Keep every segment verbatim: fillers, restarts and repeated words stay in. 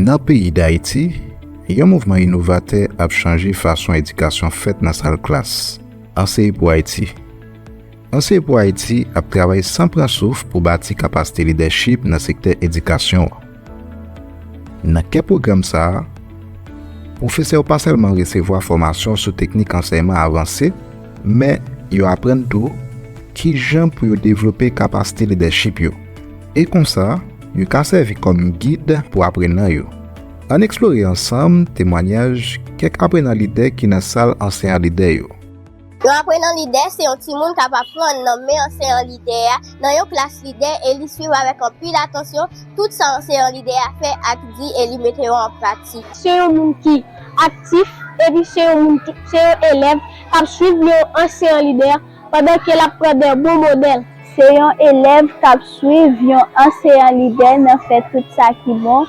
Nan peyi Dayiti, yon mouvman inovatè ap chanje fason edikasyon fèt nan sal klas. Anseye pou Ayiti. Anseye pou Ayiti ap travay san pran souf pou bati kapasite lidèchip nan sektè edikasyon an. Nan kè pwogram sa a, pwofesè yo pa sèlman resevwa fòmasyon sou teknik ansèyman avanse, men yo aprann tou kijan pou yo devlope kapasite lidèchip yo. E konsa, yo ka sèvi kòm gid pou aprenan yo. Ann eksplore ansanm temwanyaj kèk aprenan lidè ki nan sal anseyan lidè yo. Yon aprenan lidè se yon timoun k ap aprann nan men anseyan lidè a nan yon klas lidè e li swiv avèk anpil atansyon tout sa anseyan lidè a fè ak di e li mete yo an pratik. Se yon moun ki aktif, epi se yon moun tou, se yon elèv k ap swiv yon anseyan lidè pandan ke l ap pran de bon modèl. Se yon elèv k ap swiv yon anseyan lidè nan fè tout sa ki bon.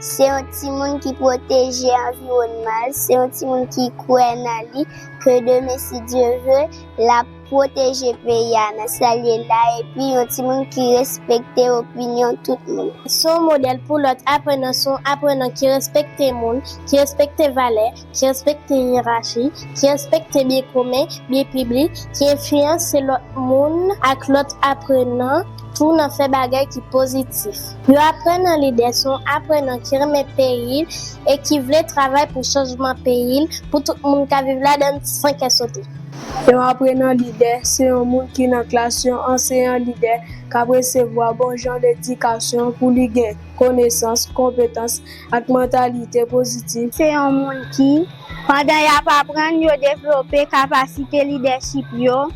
Se yon timoun ki pwoteje anviwònman l, se yon timoun ki kwè nan li, ke demen, si Dye ve, l ap pwoteje peyi a nan sa l ye la, epi yon timoun ki respekte opinyon tout moun. Se yon modèl pou lòt aprenan, se yon aprenan ki respekte moun, ki respekte valè, ki respekte yerachi, ki respekte byen komen, byen piblik, ki enfliyanse lòt moun ak lòt aprenan tou nan fè bagay ki pozitif. Yon aprenan lidè se yon aprenan ki renmen peyi l e ki vle travay pou chanjman peyi l, pou tout moun ka viv ladan l san kè sote. Yon aprenan lidè se yon moun ki nan klas, yon anseyan lidè k ap resevwa bon jan ledikasyon pou li gen konesans, konpetans ak mantalite pozitif. Se yon moun ki, pandan y ap aprann, yo devlope kapasite lidèchip yo,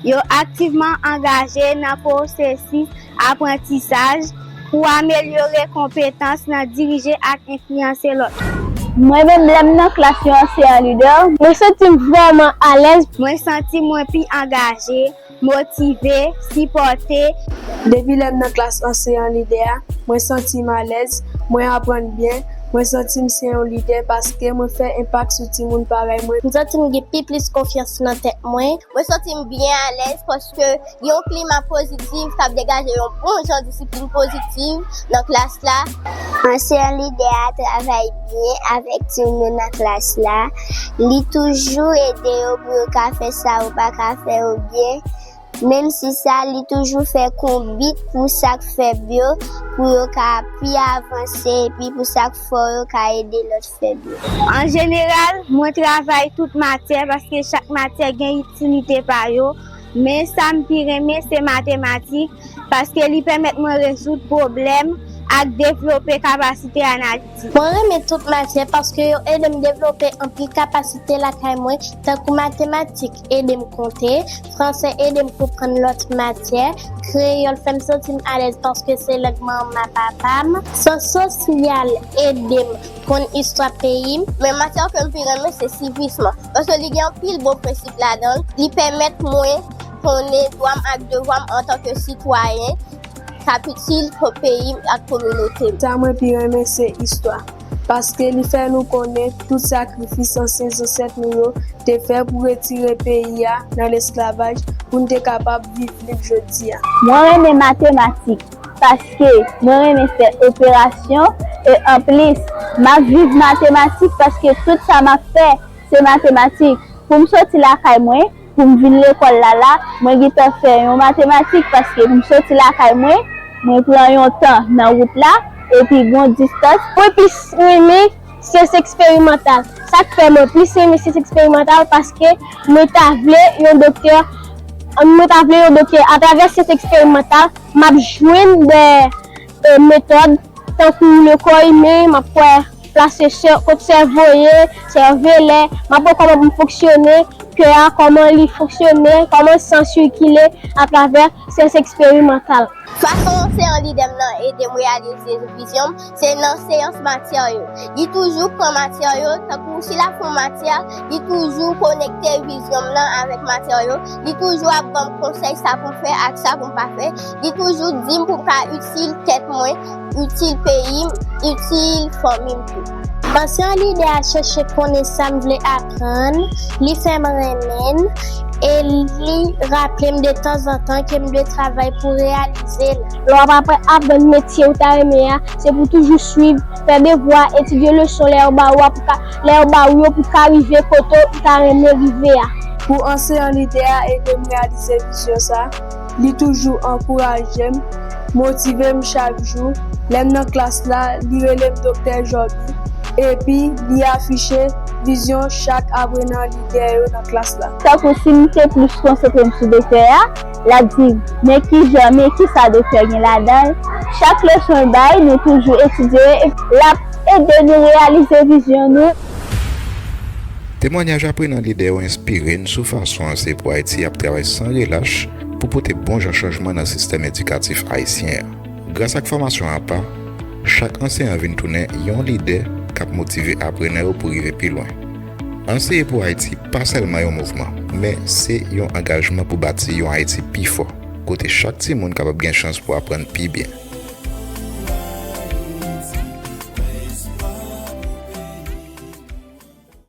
yo aktivman angaje nan pwosesis aprantisaj pou amelyore konpetans nan dirije ak enfliyanse lòt. Mwen menm, lè m nan klas yon anseyan lidè, mwen santi m vrèman alèz. Mwen santi mwen pi angaje, motive, sipòte. Depi lè m nan klas anseyan lidè a, mwen santi m alèz, mwen aprann byen, mwen santi m se yon lidè paske mwen fè enpak sou timoun parèy mwen. M santi m gen pi plis konfyans nan tèt mwen. Mwen santi m byen alèz paske gen yon klima pozitif k ap degaje yon bon jan disiplin pozitiv nan klas la. Ansyen lidè a travay byen avèk timoun yo nan klas la. Li toujou ede yo pou yo ka fè sa yo pa ka fè yo byen. Menm si sa, li toujou fè konbit pou sa k fèb yo, pou yo ka pi avanse, epi pou sa k fò yo ka ede lòt fèb yo. An jeneral, mwen travay tout matyè paske chak matyè gen itilite pa yo, men sa m pi renmen se matematik, paske li pèmèt mwen rezoud pwoblèm ak devlope kapasite analitik. Mwen renmen tout matyè paske yo ede m devlope anpil kapasite lakay mwen, tankou matematik ede m konte, fransè ede m konprann lòt matyè, kreyòl fè m santi m alèz paske se lang manman papa m, syans sosyal ede m konn istwa peyi m. Men matyè ke m pi renmen se sivism, paske li gen anpil bon prensip ladan l, li pèmèt mwen konnen dwa m ak devwa m antanke sitwayen k ap itil pou peyi m ak kominote m. Sa mwen pi renmen se istwa, paske li fè nou konnen tout sakrifis ansyen zansèt nou yo te fè pou retire peyi a nan lesklavaj, pou n te kapab viv lib jodi a. Mwen renmen matematik, paske mwen renmen fè operasyon, e anplis, m ap viv matematik, paske tout sa m ap fè, se matematik. Pou m soti lakay mwen, pou m vin lekòl la la, mwen gentan fè yon matematik, paske pou m soti lakay mwen, mwen pran yon tan nan wout la, epi gon distans. Mwen plis renmen syans eksperimantal. Sa k fè mwen plis renmen syans eksperimantal, paske mwen ta vle yon doktè, mwen ta vle yon doktè. Atravè syans eksperimantal, m ap jwenn de, e, metòd tankou le corps humain, m ap wè plas sè-, kot sèvo ye, sèvo ye, m ap wè kòman pou m fonksyone, kè a, kòman li fonksyone, kòman san sikile atravè syans eksperimantal. Fason anseye lidè m nan ede m reyalize vizyon m, se nan seyans matyè yo. Li toujou pran matyè yo, tankou si l ap fè yon matyè, li toujou konekte vizyon m nan avèk matyè yo. Li toujou ap ban m konsèy sa pou m fè ak sa pou m pa fè. Li toujou di m pou m ka itil tèt mwen, itil peyi m, itil fanmi m tou. Ansyen lidè a chèche konnen sa m vle aprann, li fè m renmen l, e li raple m de tanzantan ke m dwe travay pou reyalize l. Lè w ap aprann, aprann metye ou ta renmen an, se pou toujou swiv, fè devwa, etidye leson lè yo ba ou a pou ka, lè yo ba ou yo pou ka rive kote ou ta renmen rive a. Pou anseyan lidè a ede m reyalize vizyon sa, li toujou ankouraje m, motive m chak jou. Lè m nan klas la, li rele m Doktè Jòbi, epi li afiche vizyon chak aprenan lidè yo nan klas la. Tankou si m te plis konsantre m sou doktè a, l ap di m, men kijan, men kisa doktè gen ladan l. Chak leson l bay, nou toujou etidye, l ap ede nou reyalize vizyon nou. Temwanyaj aprenan lidè yo enspire n sou fason Anseye pou Ayiti ap travay san relach pou pote bon jan chanjman nan sistèm edikatif ayisyen an. Gras ak fòmasyon apa, chak anseyan vin tounen yon lidè k ap motive aprenan yo pou rive pi lwen. Anseye pou Ayiti pa sèlman yon mouvman, men se yon angajman pou bati yon Ayiti pi fò, kote chak timoun kapab gen chans pou aprann pi byen.